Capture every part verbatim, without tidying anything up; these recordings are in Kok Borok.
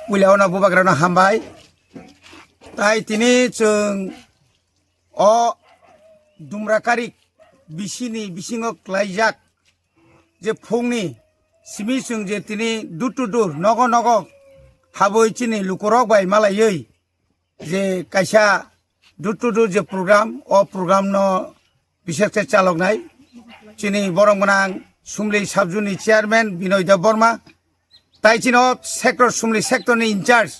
Puila ono bubagrano hambai. Tai tini chwng o Dumrakarik bisini bisingo klaijak je phungni simi chwng je tini door to door, nogo nogo habwi chini lukurok bai malaiwi je kaisa door to door je program, o program no bises khe chaloknai chini borok gwnang Sumli Sabjuni chairman Binoy Debbarma, tai chini o sector Sumli sector ni in charge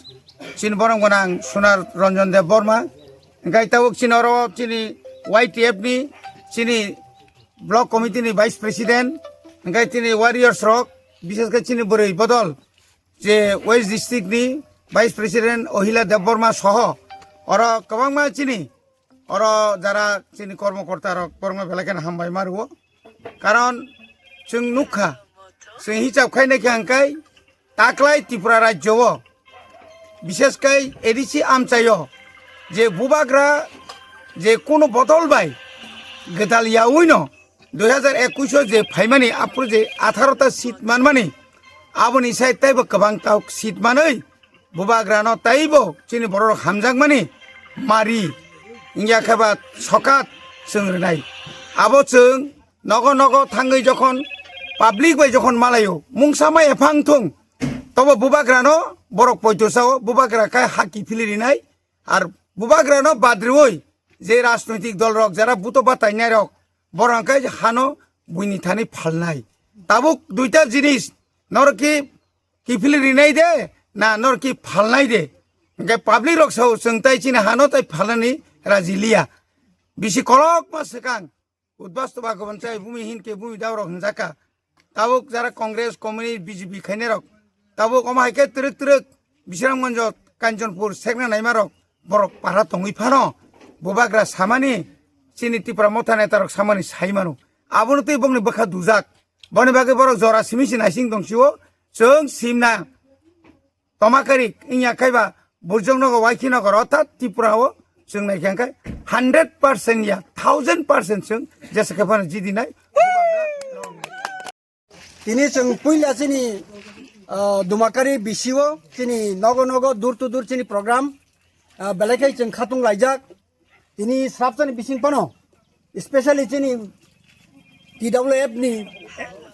chini borok gwnang Sunar Ranjan Debbarma, hingkai tabuk chini oro chini Y T F ni chini block committee ni vice president, hingkai chini warriors rok, bises khe chini bwrwi bodol je West District ni Vice President Ohila Debbarma soho oro kwbangma chini oro jara chini kormokorta rok borokno belai kheno hambai ma rwo. Karon chwng nukha, chwng hisab khainai khe hwnkhe taklai Tripura rajyo o, bises khe A D C amchaio je bubagra je kunu bodol bai gwdal yaui no dui hajar ekush o je phaimani, aphuru je atharo ta seat manmani, aboni sai taibo kwbang ta seat manwi bubagrano taibo chini borok hamjakmani mari wngya khe ba sokat chwng rwnai. Abo chwng nogo nogo thangwi jokhon public bai jokhon malaio, mungsa mai ephang thung, tobo bubagrano borok poito sao, bubagra khe ha kiphilwi rinai. Ar bubagrano badriwi je rajnoitik dol rok jara buto batainai rok, borok khe hano buini thani phalnai. Tabuk duita jinis, norok ki kiphilwi rinai de na norok ki phalnai de? Hingke public rok sao chwng tai chini hano tai phalnani raji liya. Bisi kolokma swkang. Udbasto ba gobon chai bumi hin ke bumi daurok hinjaka. Tabuk jara Congress, Communist, B J P khainai rok. Tabuk omo hai khe twrwk twrwk Bisramganjo, Kanchanpur sekna naima rok borok para tongwi phano bubagra samani chini Tipra Motha neta rok samani sai mano. Abono tei bokni bwkha dujak. Boni bagwi borok jora simi si naising tong sio chwng simna. Tomakari wngya khe ba burjong nogo waikhi nogo orthat Tripura o chwng nai khe hundred percent ya thousand percent chwng jesa khe phano jidi nai. Tini chwng puila chini, ah, Dumakari B C o chini nogo nogo door to door chini program, ah, belai khe chwng khatung laijak. Tini srapsani bising phano, specially chini T W F ni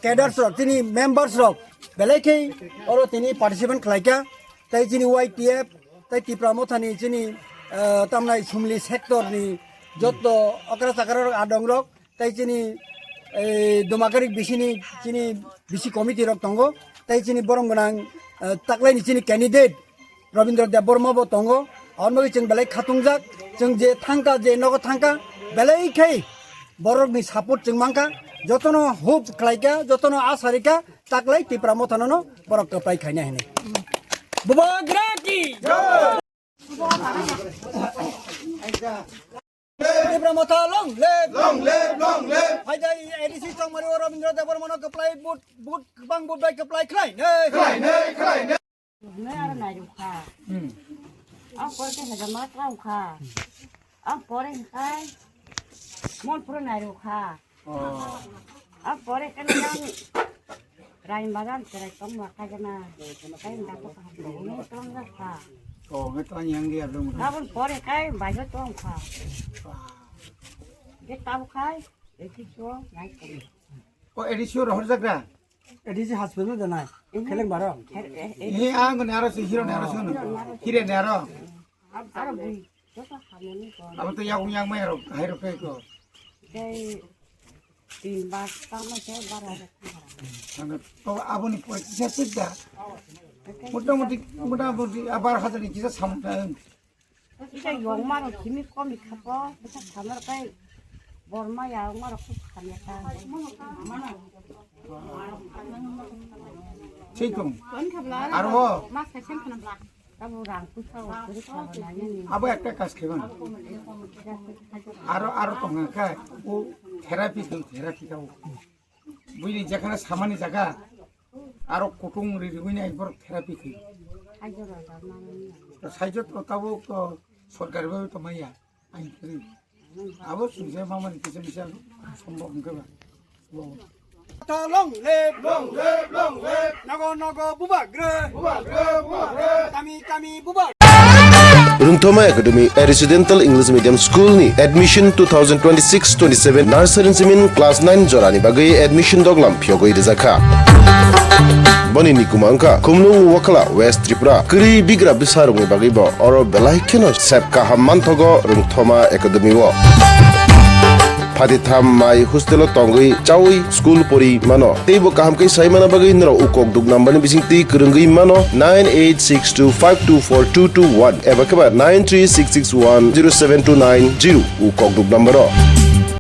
cadres rok, chini members rok, belai khe oro tini participant khlaikha, tei chini Y T F, tei Tipra Mothani chini, ah, tamnai Sumli sector ni jotto okra chakra rok, adong rok, tei chini, eh, Dumakarik bisini chini bisi committee rok tongo, tei chini borom gwnang, eh, taklaini chini candidate Rabindra Debbarma bo tongo. Aboni bagwi chwng belai khatungjak, chwng je thangkha, je nogo thangkha, belai khai borokni support chwng mankha, jotono hope khlaikha, jotono asa rikha, taklai Tipra Mothanono borok kwplai khaina hinwi. Bubagra ki! Tipra Motha long live! Long live, long live! Phaidai A D C tongmani o Rabindra Debbarmano kwplai vote, vote, kwbang vote bai kwplai khlai ne. Khlai ne, khlai ne. Hwnwi aro nairwkha. Hmm. Ang pore khe hajama twlangkha. Ang pore hwnkhe Monpuro nairwkha. Oh. Ang pore khe nang Raimbagan cherai tongma khaijana. Kai dapo kaham hwnwi twlangjak kha. Oh, hwnwi twlang yang dia dong. Aboni pore kai baijo tongkha. Wah. Je tabo khai, eki so nai kami. Oh, A D C o rohor jagra? A D C hospital da nai. Mhm. Kheleng baro. Her-, eh, eh. He, ang ne aro si hero ne aro si. Hero ne aro. Aro bui. Joto hamani ko. Abo to yang yang mai aro, hai ro kai ko. Tei tin bas tamo se bara. Ano to aboni pore kisa sik da. Motamuti, motamuti abar hajar ni kisa samung ta. Kisa yong maro kimi komi khapo, kisa samar kai borma ya maro khub khamya ta. Thik tong. Aro. Mas kaisa khana bla. Abo rang pusa o kuri khaba nai ni. Abo ekta kaj khaiban. Aro, aro tong kha, o therapy tong, therapy ta o. Buini jekhana samani jaga, aro kutung ri ri buini ekbar therapy khai. Saijo to tabo to sorkari bhabe to maya, ain kri. Abo sungsa mamani kisa misa sombok wngkha ba. Long live, long live, long live. Nogo nogo bubagra. Bubagra, bubagra. Kami Rwngthoma Academy, a residential English medium school ni admission two thousand twenty-six twenty-seven nursery simin class nine jorani bagwi admission doglam phiyogwi rijakha. Boni nikuma wngkha Khumlung Wakhala, West Tripura. Kwrwi bigra bwsarokni bagwibo oro belai kheno sep kaham manthogo Rwngthoma Academy o. Phatitham mai hostel o tongwi chawi school pori mano. Teibo kaham khe sai mana bagwi norok ukok duk number ni bising twi kwrwngwi mano nine eight six two five two four two two one eba khe ba nine three six six one zero seven two nine zero ukok duk number o.